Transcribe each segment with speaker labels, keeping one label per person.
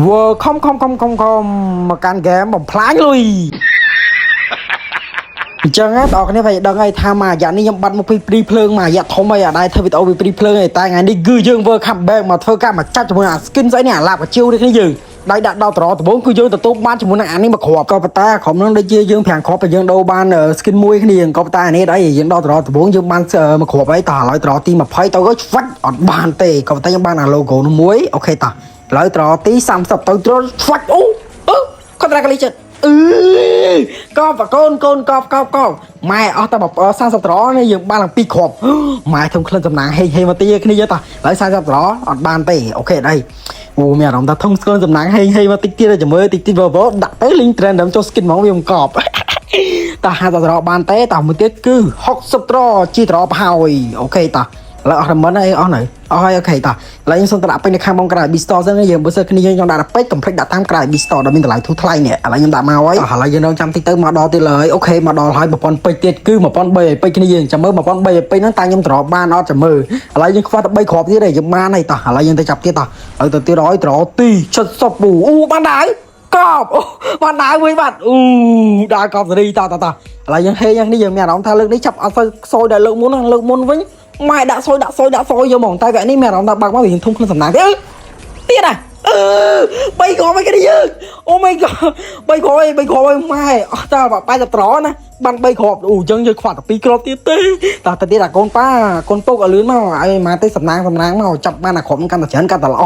Speaker 1: វើខំខំខំខំខំមកកាន់ហ្គេមបំផ្លាញលុយអញ្ចឹងណាបងប្អូនគ្នាphải ដឹងហើយថាមួយរយៈនេះខ្ញុំបាត់មកពីព្រីភ្លើងមួយរយៈធំហើយអត់ដែរធ្វើវីដេអូពីព្រីភ្លើងទេតែថ្ងៃនេះគឺយើងធ្វើ comeback មកធ្វើការមកចាប់ជាមួយអា skin ស្អីនេះអាឡាបកជាវនេះគ្នាយើងដៃដាក់ដល់ត្រដំបូងគឺយើងទទួលបានជាមួយនឹងអានេះមកគ្រាប់ក៏ប៉ុន្តែក្រុមនោះដូចជាយើងប្រាំងគ្រាប់តែយើងដូរបាន skin មួយគ្នាក៏ប៉ុន្តែអានេះដែរយើងដល់ត្រដំបូងយើងបានមកគ្រាប់ហើយតោះឥឡូវត្រទី20ទៅក៏ឆ្វាច់អត់បានទេក៏ប៉ុន្តែយើងបានអា logo នោះមួយ OK តោះឥឡូវត្រទី30ទៅត្រឆ្វាច់អូអឺ congratulations អឺកបកូនកូនកបកបកបម៉ែអស់តែ30ត្រនេះយើងបានឡើង2គ្រាប់ម៉ែធំក្លិនសំណាងហេងហេងមកទីគ្នាតោះឥឡូវ40ត្រអត់បានទេOK អីអូមានអារម្មណ៍ថាធំក្លិនសំណាងហេងហេងមកតិចទៀតចាំមើលតិចតិចបបដាក់ទៅលីង trend ដើមចុះ skin ហ្មងវាមកបតោះ50ត្របានទេតោះមួយទៀតគឺ60ត្រជីត្រប្រហើយ OK តោះឥឡូវអស់តែមិនអីអស់នៅអស់ហើយ OK តោះឥឡូវខ្ញុំសូមទៅដាក់ពេជ្រនៅខាងមុខក្រៅ B Store សិនយើងបើសិនគ្នាយើងចង់ដាក់ពេជ្រកុំភ្លេចដាក់តាមក្រៅ B Store ដែលមានតម្លៃធូរថ្លៃនេះឥឡូវខ្ញុំដាក់មកហើយឥឡូវយើងរងចាំតិចទៅមកដល់ទៀតឡើយ OK មកដល់ហើយ1000ពេជ្រទៀតគឺ1300ពេជ្រគ្នាយើងចាំមើល1300ពេជ្រហ្នឹងតើខ្ញុំត្រប់បានអត់ចាំមើលឥឡូវយើងខ្វះតែ3គ្រាប់ទៀតទេយើងបានហើយតោះឥឡូវយើងទៅចាប់ទៀតតោះឥឡូវទៅទៀតហើយត្រទី70អូបានដាវកបអូបានដាវមួយបាត់អូដាវកបសេរីតោះតោះតោះឥឡូវយើងហេងនេះយើងមានអារម្មណ៍ថាលើកនេះចាប់អត់សូវសយដល់លើកមុនលើកមុនវិញម៉ែដាក់សយដាក់សយដាក់សយយកហ្មងតែវគ្គនេះមានអារម្មណ៍ថាបើកមកវាធំក្នុងសំណាងទៀតទៀតហ่ะអឺបីគ្រាប់អីគេយើងអូ my god បីគ្រាប់អីបីគ្រាប់អីម៉ែអស់តើ80ត្រណាបាន3គ្រាប់អូអញ្ចឹងយើងខ្វះតែ2គ្រាប់ទៀតទេតោះទៅទៀតអាកូនប៉ាកូនពុកឲ្យលឿនមកឲ្យម៉ាទៅសំណាងសំណាងមកចាប់បានអាគ្រាប់កាន់តែច្រើនកាន់តែល្អ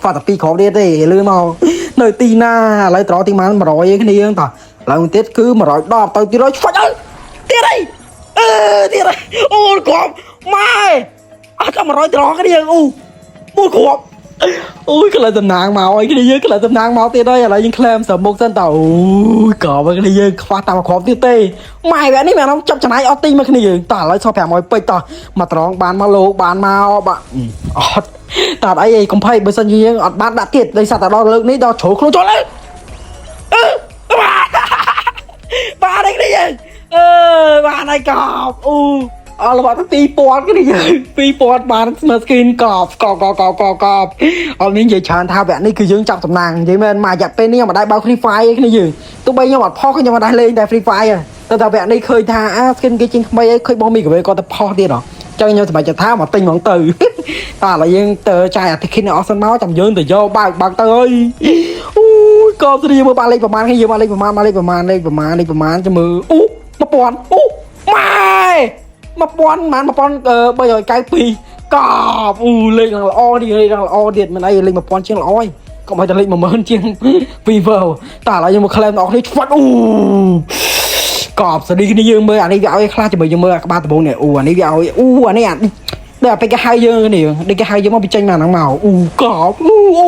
Speaker 1: ខ្វះតែ2គ្រាប់ទៀតទេលឿនមកនៅទីណាឥឡូវត្រទីម៉ាន100ឯគ្នាយើងតោះឥឡូវទៀតគឺ110ទៅទៀតឆ្វាច់អើទៀតអីអឺទៀតអីអូគ្រាប់ម៉ែអត់តែ100ត្រគ្នាអូមួយគ្រាប់អូយកន្លែងតំណាងមកអីគ្នាយើងកន្លែងតំណាងមកទៀតហើយឥឡូវយើងក្លែមសមុខសិនតើអូយកគ្នាយើងខ្វះតាមគ្រាប់ទៀតទេម៉ែវគ្គនេះមែនចាប់ចំណាយអស់ទីមកគ្នាយើងតោះឥឡូវសល់500ពេជ្រតោះមកត្រង់បានមកលោកបានមកបាក់អត់តើអីអីកំភៃបើសិនជាយើងអត់បានដាក់ទៀតដោយសារតែដល់លើកនេះដល់ជ្រុលខ្លួនចូលអើអឺបានអីគ្នាយើងអឺបានហើយកបអូអល់បាត់ទៅ2000គ្នាយើង2000បានស្មើ skin កបកបកបកបកបកបអត់មាននិយាយច្រើនថាវគ្គនេះគឺយើងចាប់តំណាងនិយាយមែនមករយៈពេលនេះខ្ញុំមិនដែរបើក Free Fire ទេគ្នាយើងទោះបីខ្ញុំអត់ផុសខ្ញុំមិនដែរលេងតែ Free Fire តែតែវគ្គនេះឃើញថាអា skin គេជាងថ្មីអីឃើញបងមីកវេគាត់ទៅផុសទៀតហ៎ចឹងខ្ញុំសម្រេចចិត្តថាមកទិញហ្មងទៅ តើឥឡូវយើងទៅចាយអា ticket នេះអស់សិនមកចាំយើងទៅយកបើកបើកទៅអើយអូយកបស្រីមើលបានលេខប្រហែលគ្នាយើងបានលេខប្រហែលបានលេខប្រហែលលេខប្រហែលលេខប្រហែលចាំមើលអូ1000អូម៉ែ1000ប្រហែល1392កបអូលេខឡើងល្អទៀតលេខឡើងល្អទៀតមិនអីលេខ1000ជាងល្អហើយកុំឲ្យតែលេខ10000ជាង Fever តើឥឡូវយើងមក claim ដល់គ្នាឆ្វាត់អូកបស្រីគ្នាយើងមើលអានេះវាឲ្យខ្លះជាមួយយើងមើលអាក្បាលដំបងនេះអូអានេះវាឲ្យអូអានេះអាដូចអាពេកគេហៅយើងនេះដូចគេហៅយើងមកបញ្ចេញមកហ្នឹងមកអូកបអូអូ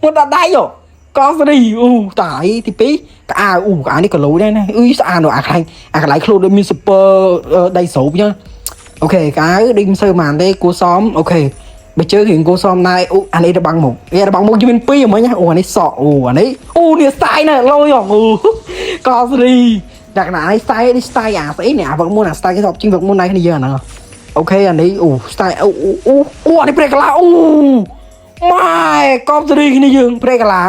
Speaker 1: មកដាក់ដៃហ៎កបស្រីអូតាយទី2កៅអូកៅនេះក៏លូដែរណាអុយស្អាតអាខ្លាញ់អាកន្លែងខ្លួនដូចមាន super ដៃស្រូបអញ្ចឹង OK កៅដូចមិនសូវហ្មងទេគួសម OK បើជើងរៀងគួសមដែរអូអានេះរបាំងមុខវារបាំងមុខយើងមានពីរមិញអូអានេះសក់អូអានេះអូនេះ style ណាលយអូកស្រីដាក់ណានេះ style នេះ style អាស្អីនេះអាវឹកមុនអា style គេធ្លាប់ជិះវឹកមុនដែរគ្នាយើងអាហ្នឹង OK អានេះអូ style អូអូអូអានេះព្រែកកាឡាអូម៉ែកបស្រីគ្នាយើងព្រែកកាឡា